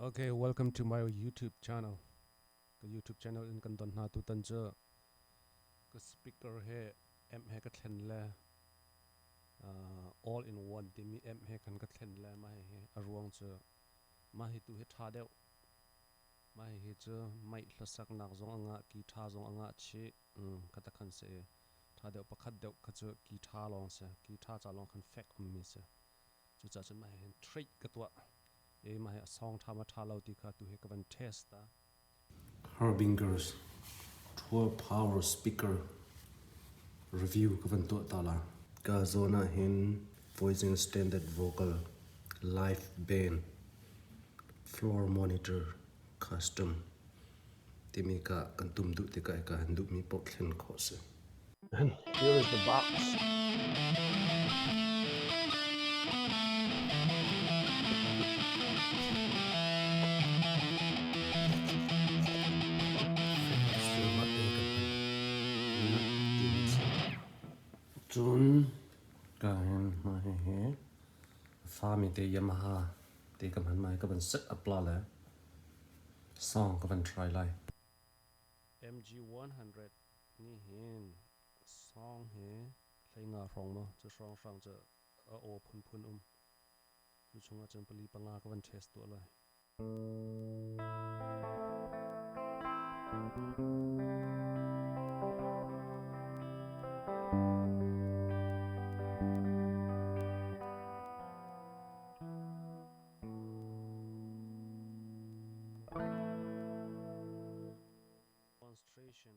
Okay, welcome to my YouTube channel. Ka YouTube channel in kan don hna tutan cu ka speaker he amp he ka thlen le all in one timi amp he khan ka thlen le mah hi a ruang cu mah hi tu hi tha deuh. Mah hi cu maih hlasaknak zong a ngah, ki tha zong a ngah chih. Ka ta khan si i tha deuh pakhat deuh kha cu ki tha lawng si. Ki tha ca lawng khan fek ummi si. Cucaah cun mah hi hin trade ka tuah i mah hi a song ṭha ma ṭha lo ti kha tu hi ka van test ta. Harbinger's 12 power speaker review ka van tuah ta la. Ka zawn ah hin voicing standard vocal live band floor monitor custom timi ka kan tum duh tikah ka han duhmi paoh thlen khawh si. And here is the box. Cun ka hin hma hi fami te Yamaha te ka hman mai ka van set up la le song ka van try lai. MG100 nih hin song hi hleinga hrawng maw cu hrawnghrang cu a aw phunphun um. Cu chungah cun pali panga ka van test tuah lai. Demonstration.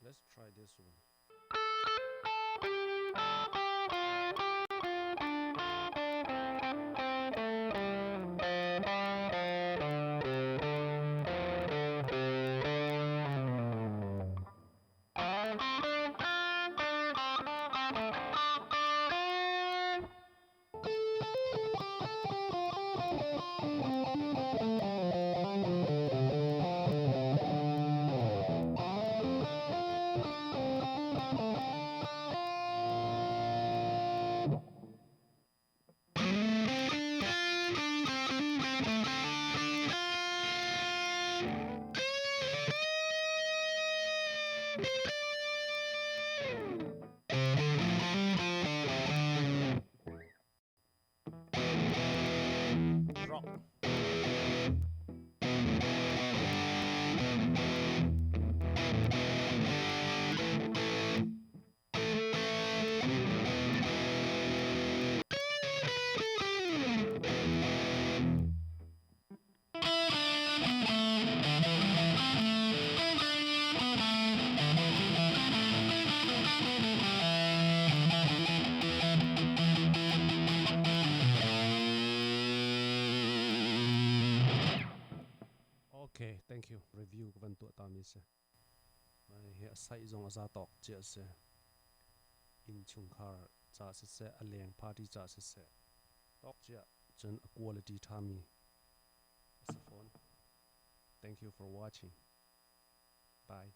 Let's try this one. Rock. Okay, thank you. Review ka van tuah ta mi si. Hi a saih zong a za tawk cia a si. Innchungkhar ca siseh, a leng party ca siseh, tawk cia cun a quality ṭhami a si fawn. Thank you for watching. Bye.